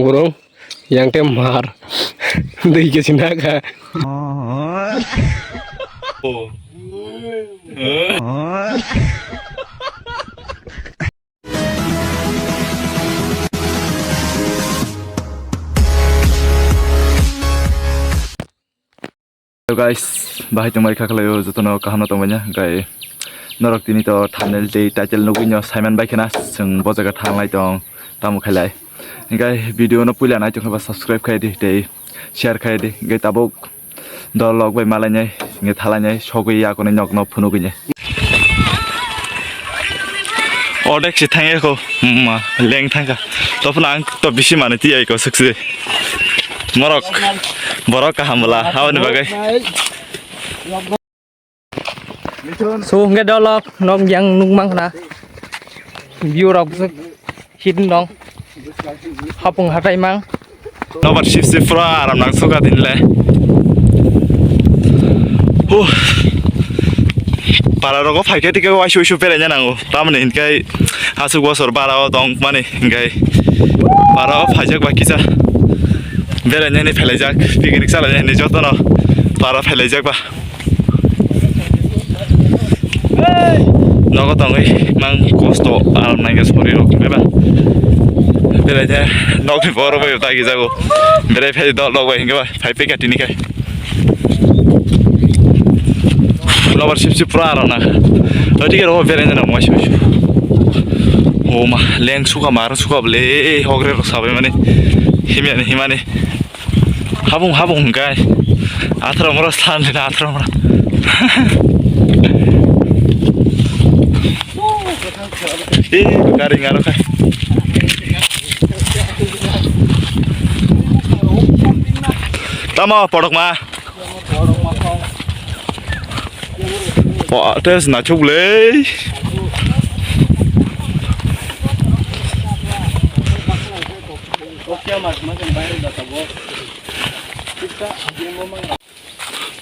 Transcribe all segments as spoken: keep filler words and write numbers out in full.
Borong yang te mar. Dui ke sina ka. Hello guys, bahai tongbai kha khlaio, jotono kaham no tongbai na, hingkai norok tini to thumbnail tei title nugui no saiman bai khana, chwng bo jaga thanglai tong, tamo khailai. Hingkai video no puila nai tongkha ba subscribe khai di tei share khai di, hingkai tabuk dol rok bai malainai, hingkai thalainai, sogwi yakoni nok no phunugui nai. Odek si thangya ko, ma, leng thangka. Topna ang to bisi mani tiyai ko siksi. Morok, borok kaham bwla, habani bagwi. So, hingke dolok, nok yang nukmang khna. View rok bwswk hidden dong. Hapung hatai mang. Nobar sip sip pura aram nang suka din le. Huh. Para rogo phaikhe tike waisu waisu peraina nango. Tamoni hinkai asuk bosor bara o tong mani hinkai. Bara o phaijak ba kisa. Beraina ni phelaijak, picnic chalaina ni jotono para phelaijak ba. Nogo tongwi mang kosto aram nangya sori rok hinke ba. Berai de nokni boro bai tagi jago. Berai phai dol rok bai hinke ba phai peka tini kai. Nobar sip sip pura aram nang. Oti ke ro berai na mo sip sip. O ma leng suka mar suka ble hogre rok sabai mani. Himya ni himani. Habung habung hingkai. Athra mora slan dina athra mora. Eh, gari ngaro kai. Tamo podok ma. Wah, tes nachuk le.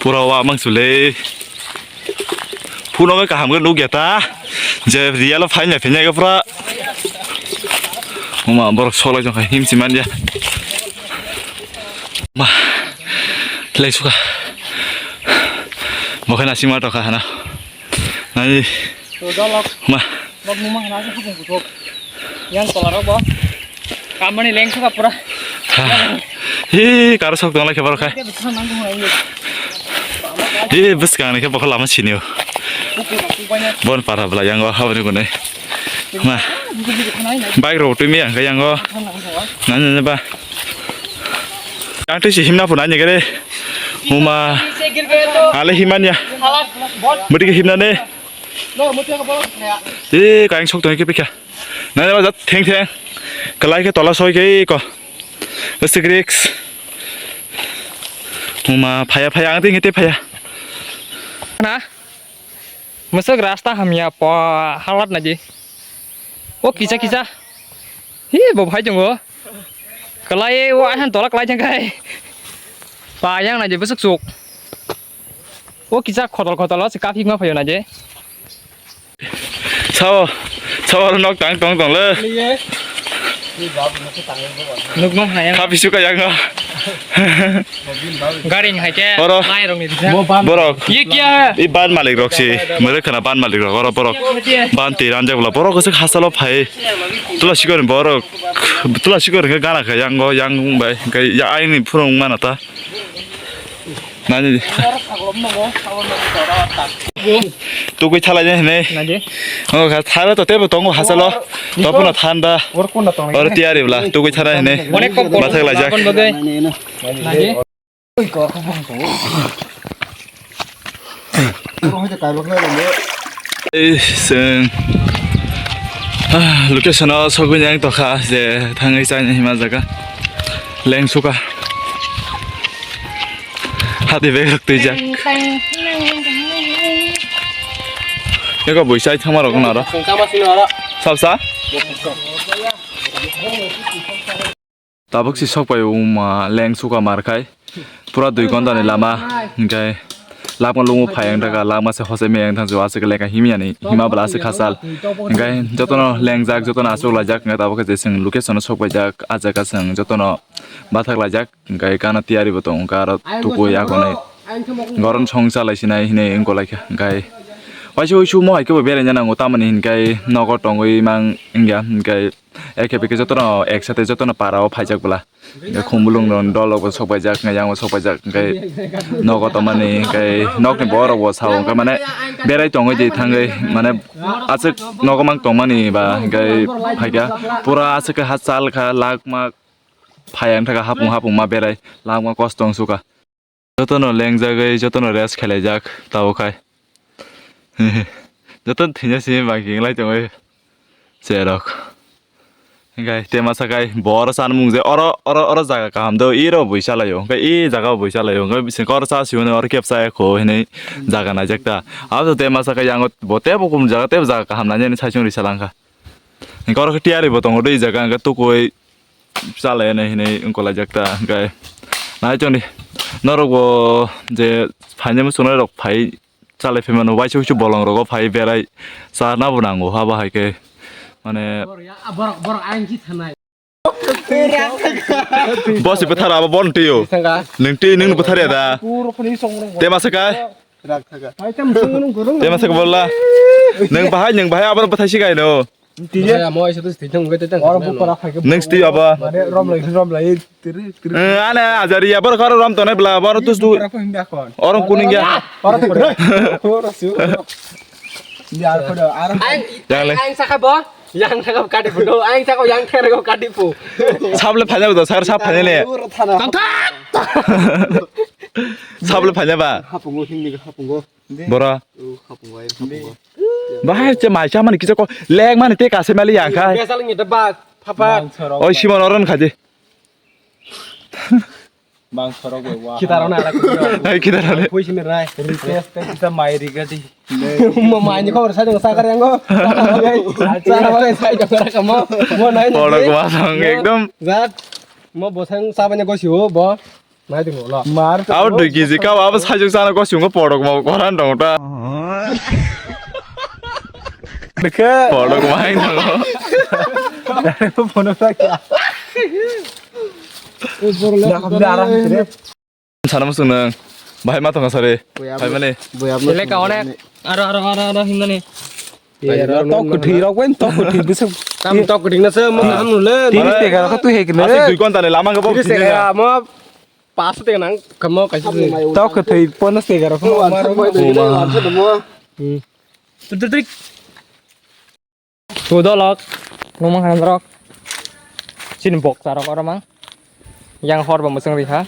Pura wa mang sule. Phuno khe kaham khe nukya ta. Je real o phaina phinya khe pura. Oma borok solai jong him si manya. Ma. Lei suka. Bo khe nasing ma tokha hana. Nai. To dolok. Ma. Nok numa hana se hapung kuthok. Yang tola rok bo. Kamani leng suka pura. Hi, karo sok tong lai khe borok khai. Ke bisa nang nang. Hi, bwskang ni khe bokol lama sinio. Bon para bla yang o habani gune. Ma. Bike rok twi mi ang khe yang o. Nang nang ba. Yang twi si himna phunani gere. Uma. Ale himanya. Mudi ke himna ne. Eh, kaing sok tong ke pika. Nai ba jat theng theng. Kalai ke tola soi ke ko. Besi griks. Uma phaya phaya ang ting te phaya. Na. Masuk rasta hamya pa halat naji. O kisa kisa. Hi bo bhai jongo. Kalai o ahan tola kalai jang kai. Pa yang naji besuk suk. O kisa khotol khotol o se kaphik ma phayo naji. Sao, sao oro nok tang tong tong le. Nukno haya. Kha pisu ka yang. Garing hai ke. Oro. Lai rong ni disa. Borok. Ye kya hai? I ban malik rok si. Mere khana ban malik rok. Oro borok. Ban ti ranjak bula. Borok se hasalo phai. Tula sikor borok. Tula sikor ke gana kha yang go yang bai. Kai ya aini phurung mana ta. Nani. Tugui thalai ne hinai. Nani? Oh, kha thalo to tebo tongo hasalo. Topono thanda. Or kunda tong. Or tiyari bla tugui thalai hinai. Onek kok. Bathak laijak. Kon bagai. Nani? Ei, chwng, ah, location o sogwi yang tokha je thangwi chaina hima jaga. Lengsuka. Hati bag rok twijak. Eko bui chai thangma rok naro. Sabsa? Tabuk si sokpai wngma lengsuka markhai. Pura dui ghonta ni lama, hingkhai Lama lumo phai ang taka, lama se hose me ang thang jo, aswk lekha himya ni, hima bwla aswk khasal. Hingkai jotono lengjak, jotono achuk laijak, hingkai tabuk khe je chwng location o sok paijak, ah jaga chwng jotono bathak laijak, hingkai gana tiyari bo tongo, hingkai aro tukui agonai. Goron song chalai sinai hinui wngkolaikha, hingkai waisa uisu mo hai khe bo beraina nango, tamoni hingkai nogo tongwi mang wngya, hingkai Eke beke jotono ek sate jotono para o phaijak bwla. Hingke khumulwng rok dol rok bo sok paijak, hingke yang bo sok paijak, hingke nogo tongmani, hingke nokni borok bo sao, hingke mane berai tongwi di thangwi, mane aswk nogo mang tongmani ba, hingke phaikha pura aswk khe hachal kha, lak mak phai ang thaka hapung hapung ma berai, lak ma kosto wng sukha. Jotono lengjagwi, jotono rest khelaijak, tabuk khai. Jotono thwina simi bangking lai tongwi cherok. Hingkai tema sakai bo oro chanmung je oro, oro, oro jaga kaham do, iro bui chalaio, hingkai i jaga bui chalaio, hingkai bising oro cha siyo oro kep chaya kho hinui jaga naijak ta. Abo tema sakai yango bo tebo kum jaga, tebo jaga kaham nainani saichung ri salangkha. Hingke oro khe tiyari bo tongo dei, jaga hingke tukui chalai nai hinui wngkolaijak ta, hingke nai chongdi norok bo je phainai muchungnai rok phai chalai phai mano, waisa waisa bolong rogo phai berai charna bo nango, habo hai khe mane. Borok ya, borok, borok ayang si thanai. Bosi bwthar abo bon twiyo. Nung twi nung bwthar ya da. Tema saka. Tema saka bolla. Nung bahai, nung bahai abo bwthai sikai no. Nung twi abo. Ane ajari ya bor karo rom tonai bla bor tus tu. Orang kuning ya. Yang le. Yang saka bo. Yang thangkha kati phu do, ang saka yang thangkha kati phu. Sable phanya ba, sar sab phanya le. Tangkha. Sable phanya ba. Hapungo himni hapungo. Bora. Hapungo ai hapungo. Bahai che mai cha mani kisa ko lek mani te kase mali yang khai. Biasa lagi tebak, papa. Oi Simon oron khaji. Bang sorok bai wa. Kita rona ala kudo. Hai kita rona. Pui sini rai. Request teh kita mai rigadi. Mo mai ni khobor sa jong sa kar yang go. Sa bagai sa jong kar kamo. Mo nai ni. Polo ko masang ekdom. Zat. Mo bosang sa banya go siu bo. Nai ding lo. Mar. Abo dui kg kau abo sa jong sa na go siu go polo ko mo koran dong ta. Dekhe. Polo ko mai dong. Dari phono sa kya? Sana muchung nang. Bahai ma tongkha sari. Hai mani. Ele ka onek. Aro, aro, aro, aro, himnani. Tok kwthwi rok bai, tok kwthwi bwswk. Tam tok kwthwi na se, mo ham nule. Tiris tega rok tu hek ne. Asik dui konta ni lama ke bo. Tiris tega mo pas tega nang, kamo kaisa. Tok kwthwi ponnas tega rok. Mo. Trik, trik, trik. Tu dolok, nungmang khan rok. Chini boksa rok oro mang. Yang hor bo mwchang rikha.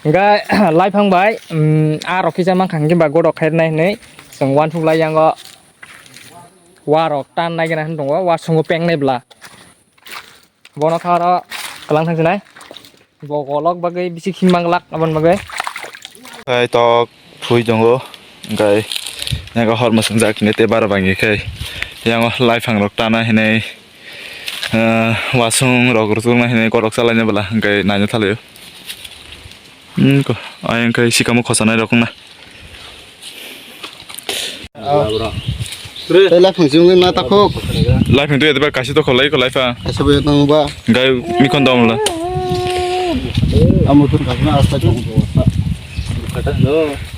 Hingke laiphang bai, um, a rok kisa mang kha hingke ba godok khairnai hinui. Chwng uansuk lai yango. Wa rok tan nai gana hin tongo, wa sungo peng nai bla. Bono kha oro kalang thang sinai. Bo golok bagwi bisi khim manglak aboni bagwi. Khai tok thui tongo, hingkai yago hor mwswngjak hingke tei bara bangwi khai yango laiphang rok tana hinui, ah, wasung rok rwchukna hinui kotok chalaina bwla hingkai naina thalaio. Hmm, ko, ayang khai sikamo khosanai rok wngna. Tei laphang chumui ma takhuk. Laphang tui eba kaisa to kholai kholai pha. Kaisa bo tong ba. Gai mikon dom la. Amo tun kasna asta chong.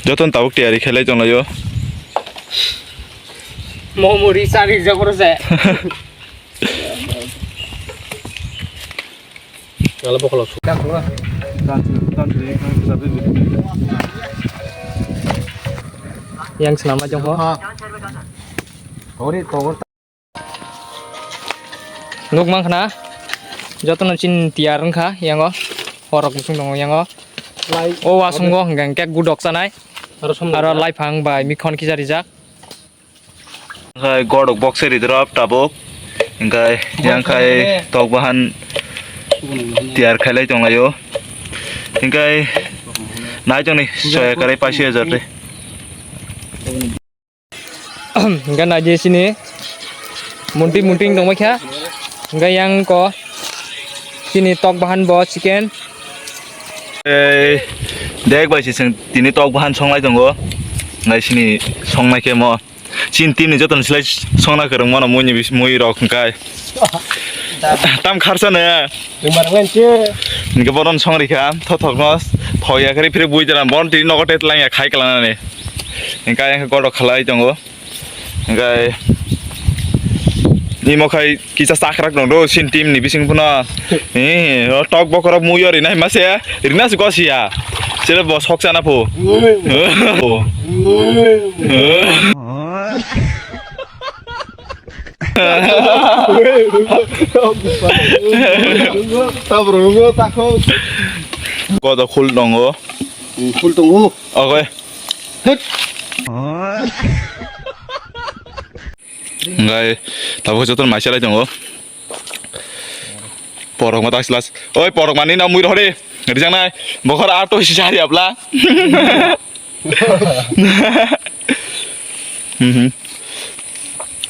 Joton tabuk tiyari khelai tong laio. Mo muri sari jabor se. Ngala bokolok su. Yang senama jong ho. Ori togor. Nuk mang khna. Joto no chin tiyar wngkha yango. Horok busung tongo yango. O wasung go hingkha hingkhe gudok chanai. Aro laiphang bai mikhon kisa rijak. Hingkai godok bokse ridrop tabuk. Hingkai yang khai tok bahan tiyar khailai tonglaio. Hingkai nai tongni soya karai paisi hajar de. Hingkai nai je sini munti munti tongma kha. Hingkai yang ko sini tok bahan bo chicken. Ei, dek bai si seng tini tok bahan songlai tongo. Nai sini songnai khe mo. Chin team ni joto ni slai songna kwrwng mano mui ni bis-, mui rok hwnkhe. Tam kharsa ne. Tumar ngan che. Hwnkhe boron song rikha, thothok no, thok ya khe phire bui jana, bon tini nogo tet lang ya khai kala nani. Hwnkhe ang khe gorok khalai tongo. Hwnkhe imo khai kisa chakrak tong do, sin team ni bising phano. Eh, o tok bokorok muiyo rina hima se, rina se gosia. Sere bo sok chana pho. Tabro nungo takho. Kodo khul tongo. Khul tongo. Oke. Hit. Hwnkhe tabuk jotono mai chalai tongo. Porok ma tak silas. Oi, porok mani na mui rohori. Rijang nai. Bokhor ato si sari apla. Mhm.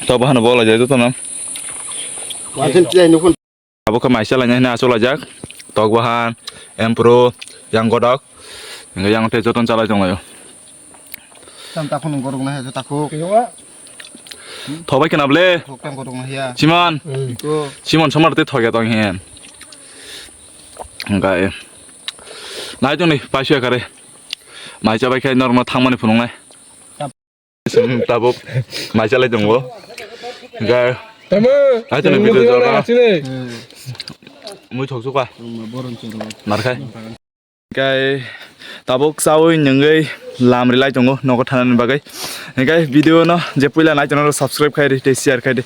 Tok bahano bola jai jotono. Wajen chai nukun. Abo khe mai chalai nai hwnwi achuk laijak. Tok bahan, empro, yang godok. Hwnkhe yang tei jotono chalai tonglaio. Tam takhuk nung gorok nai, takhuk. Thobai khna ble. Takhuk tam gorok nai ya. Simon. Hmm. Ko. Simon somar tei thokya tong hen. Hwnkhe. Nai tongni paisya kare. Mai chabai khai norokno thangmani phunuknai. Tabuk mai chalai tongo. Hwnkhe. Tamo. Nai tongni video jora. Mui thok suka. Narkhai. Hwnkhe tabuk chaui nungui lam rilai tongo nogo thanani bagwi. Hwnkhe video no je puila nai tongo subscribe khai di tei share khai di.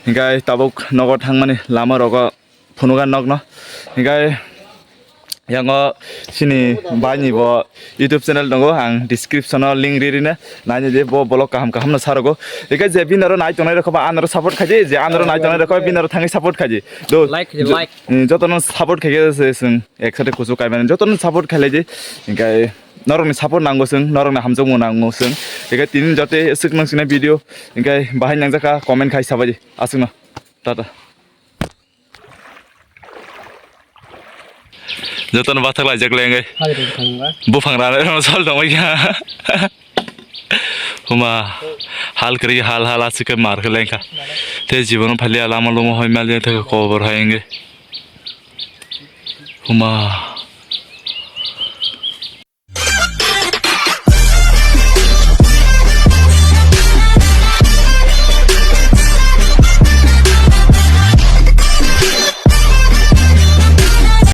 Hwnkhe tabuk nogo thangmani lama rogo phunuga nokno. Hwnkhe yango chini bai ni bo YouTube channel tongo, ang description o link ri rina naini je bo vlog kaham kaham no sarogo. Hwnkhe je bini aro nai tongnai rokho ba anoro support khaidi, je anoro nai tongnai rokho bini aro thangwi support khaidi. Do Like khaidi, like. Jotono support khaikhe se chwng ek sate kuchuk kaimani jotono support khailai di. Hwnkhe norokni support nango chwng, norokni hamjakmung nango chwng. Hwnkhe tini jote swk nang sina video hwnkhe bahai nangjakha comment khai sabai di aswkno. Tata. Jotono bathak laijak le wngwi. Hai rw thangba. Buphang rana rw sol tongwi kha. Huma hal kwrwi hal hal aswk khe mar khe lengkha. Tei jibono phalia lama lumo hoi maliya thangkha kobor hai wngwi. Huma.